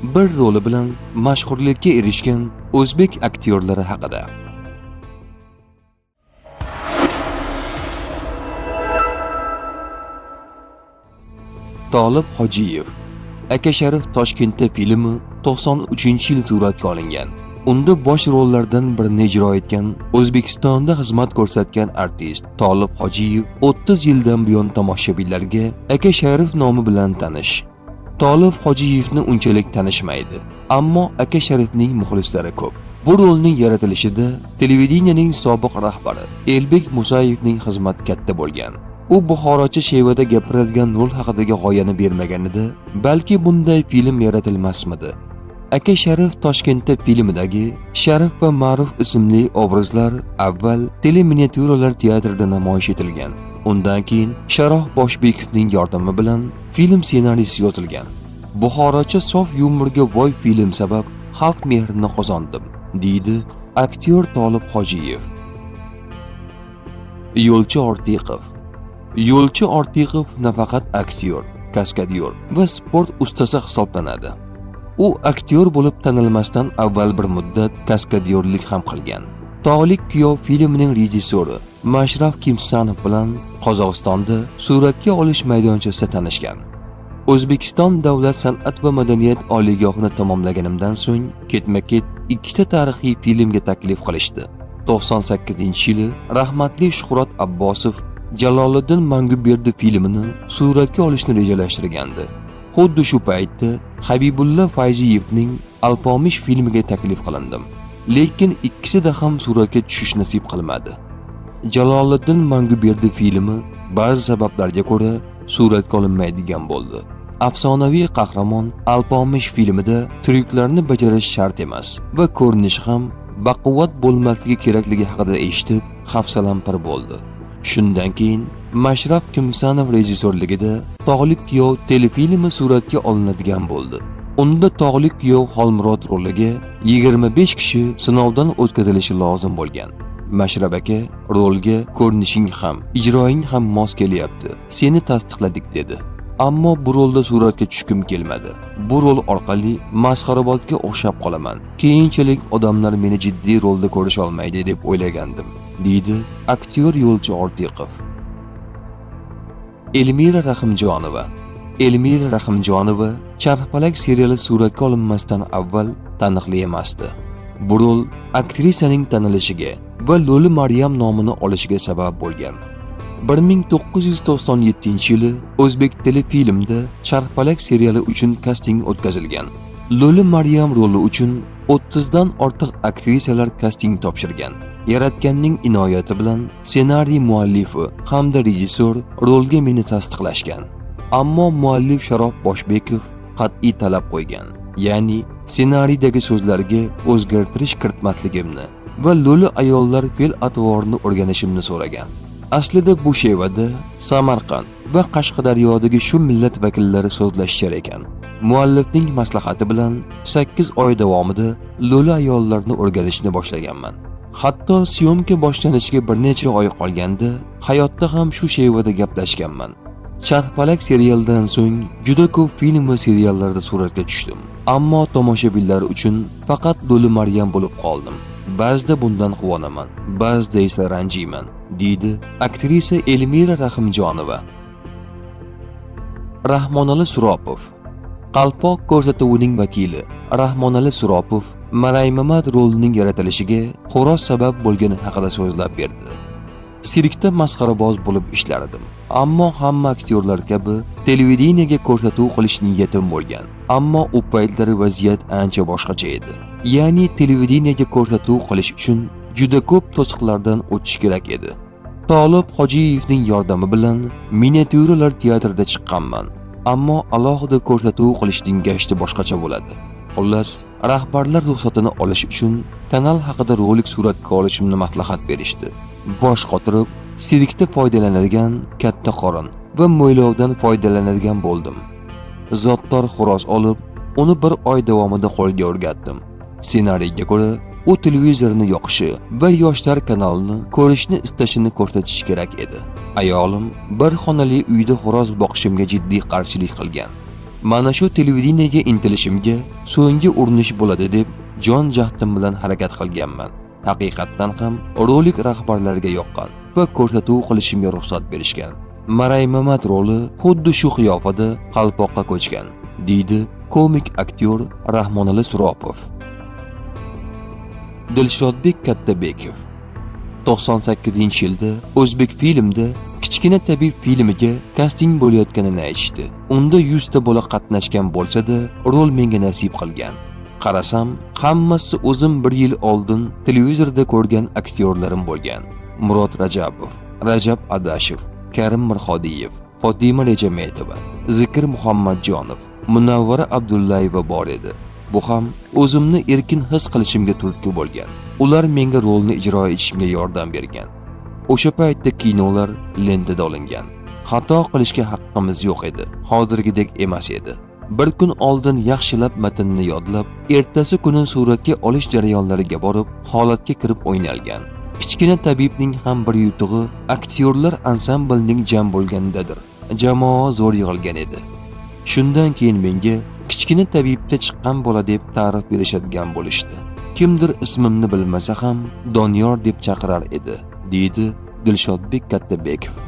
bir roli bilan mashhurlikka erishgan o'zbek aktyorlari haqida. Tolib Hojiyev. Aka Sharif Toshkentda filmi 93-yil suratga olingan. Unda bosh rollardan birini ijro etgan, O'zbekistonda xizmat ko'rsatgan artist Tolib Hojiyev 30 yildan buyon tomoshabinlarga Aka Sharif nomi bilan tanish. Tolib Hojiyevni unchalik tanishmaydi, ammo Aka Sharifning muxlislari ko'p. Bu rolning yaratilishida televideniyening sobiq rahbari Elbek Musayevning xizmati katta bo'lgan. U buxorocha shevada gapiradigan rol haqidagi g'oyani bermaganida, balki bunday film yaratilmasmidi? Aka Sharif Toshkentda filmidagi Sharif va Ma'ruf ismli obrazlar avval teleminiatyuralar teatrida namoyish etilgan. Undan keyin Sharof Boshbekovning yordami bilan film ssenariysi yozilgan. Buxorocha sof yumorga boy film sabab xalq mehrini qozondim, deydi aktyor Tolib Hojiyev. Yo'lchi Ortiqov. Yo'lchi Ortiqov nafaqat aktyor, kaskadyor va sport ustasi hisoblanadi. U aktyor bo'lib tanilmasdan avval bir muddat kaskadyorlik ham qilgan. Tog'lik kuyov filmining rejissyori Mashraf Kimsanov bilan Qozog'istonda suratga olish maydonchasida tanishgan. O'zbekiston Davlat san'at va madaniyat oliygohini tamomlaganimdan so'ng ketma-ket ikkita tarixiy filmga taklif qilishdi. 98-yili rahmatli Shuhrat Abbosov Jaloliddin Manguberdi filmini suratga olishni rejalashtirgandi. Xuddi shu paytda Habibulla Fayziyevning Alpomish filmiga taklif qilindim. Lekin ikkisida ham suratga tushish nasib qilmadi. Jaloliddin Manguberdi filmi ba'zi sabablarga ko'ra suratga olinmaydigan bo'ldi. Afsonaviy qahramon Alpomish filmida tryuklarni bajarish shart emas va ko'rinishi ham baquvvat bo'lmasligi kerakligi haqida eshitib, hafsalam pir bo'ldi. Shundan keyin Mashraf Kimsanov rejissyorligida Tog'lik kuyov telefilmi suratga olinadigan bo'ldi. Unda Tog'lik kuyov Xolmurod roliga 25 kishi sinovdan o'tkazilishi lozim bo'lgan. Mashrab aka rolga ko'rinishing ham, ijroing ham mos kelyapti. Seni tasdiqladik dedi. Ammo bu rolda suratga tushgim kelmadi. Bu rol orqali masxarabozga o'xshab qolaman. Keyinchalik odamlar meni jiddiy rolda ko'risha olmaydi deb o'ylagandim, deydi aktyor Yo'lchi Ortiqov. Elmira Rahimjonova. Elmira Rahimjonova Charxpalak seriali suratga olinmasdan avval taniqli emasdi. Bu rol aktrisaning tanilishiga va Lo'li Maryam nomini olishiga sabab bo'lgan. 1997-yili O'zbek telefilmda Charxpalak seriali uchun kasting o'tkazilgan. Lo'li Maryam roli uchun 30 dan ortiq aktrisalar kasting topshirgan. Yaratganning inoyati bilan ssenariy muallifi hamda rejissyor rolga meni tasdiqlashgan. Ammo muallif Sharof Boshbekov qat'iy talab qo'ygan. Ya'ni ssenariydagi so'zlarga o'zgartirish kiritmasligimni va lo'li ayollar fe'l-atvorini o'rganishimni so'ragan. Aslida bu shevada Samarqand va Qashqadaryodagi shu millat vakillari so'zlashishar ekan. Muallifning maslahati bilan 8 oy davomida lo'li ayollarni o'rganishni boshlaganman. Hatto syomka boshlanishiga bir necha oy qolganda hayotda ham shu shevada gaplashganman. Charxpalak serialidan so'ng juda ko'p film va seriallarda suratga tushdim. Ammo tomoshabinlar uchun faqat Lo'li Maryam bo'lib qoldim. Ba'zida bundan quvonaman, ba'zida esa ranjiyman, deydi aktrisa Elmira Rahimjonova. Rahmonali Suropov. Qalpoq ko'rsatuvining vakili Rahmonali Suropov Maraymamat rolining yaratilishiga xo'roz sabab bo'lgani haqida so'zlab berdi. Sirkda masxaraboz bo'lib ishlardim. Ammo hamma aktyorlar kabi televideniyaga ko'rsatuv qilish niyatim bo'lgan. Ammo u paytlari vaziyat ancha boshqacha edi. Ya'ni televideniyaga ko'rsatuv qilish uchun juda ko'p to'siqlardan o'tish kerak edi. Tolib Hojiyevning yordami bilan miniatyuralar teatrida chiqqanman. Ammo alohida ko'rsatuv qilishning gashti boshqacha bo'ladi. Xullas, rahbarlar ruxsatini olish uchun kanal haqida rolik suratga olishimni maslahat berishdi. Bosh qotirib, sirkda foydalanadigan katta qorin va mo'ylovdan foydalanadigan bo'ldim. Zotdor xo'roz olib, uni bir oy davomida qo'lga o'rgatdim. Ssenariyga ko'ra, u televizorni yoqishi va yoshlar kanalini ko'rishni istashini ko'rsatishi kerak edi. Ayolim bir xonali uyda xo'roz boqishimga jiddiy qarshilik qilgan. Mana shu televideniyega intilishimga so'nggi urinish bo'ladi deb jon jahdim bilan harakat qilganman. Haqiqatdan ham rolik rahbarlariga yoqqan va ko'rsatuv qilishimga ruxsat berishgan. Maraymamat roli xuddi shu qiyofada qalpoqqa ko'chgan, deydi komik aktyor Rahmonali Suropov. Dilshodbek Kattabekov 98-yilda O'zbek filmda Kichkina tabib filmiga kasting bo'layotganini aytishdi. Unda 100 ta bola qatnashgan bo'lsa-da, rol menga nasib qilgan. Qarasam, hammasi o'zim bir yil oldin televizorda ko'rgan aktyorlarim bo'lgan. Murod Rajabov, Rajab Adashev, Karim Mirhodiyev, Fotima Rejametova, Zikr Muhammadjonov, Munavvara Abdullayeva bor edi. Bu ham o'zimni erkin his qilishimga turtki bo'lgan. Ular menga rolni ijro etishimga yordam bergan. O'sha paytda kinolar lentada olingan. Xato qilishga haqqimiz yo'q edi. Hozirgidek emas edi. Bir kun oldin yaxshilab matnni yodlab, ertasi kuni suratga olish jarayonlariga borib, holatga kirib o'ynalgan. Kichkina tabibning ham bir yutug'i aktyorlar ansamblining jam bo'lganidadir. Jamoa zo'r yig'ilgan edi. Shundan keyin menga kichkina tabibda chiqqan bola deb ta'rif berishadigan bo'lishdi. Kimdir ismimni bilmasa ham Doniyor deb chaqirar edi, deydi Dilshodbek Kattabekov.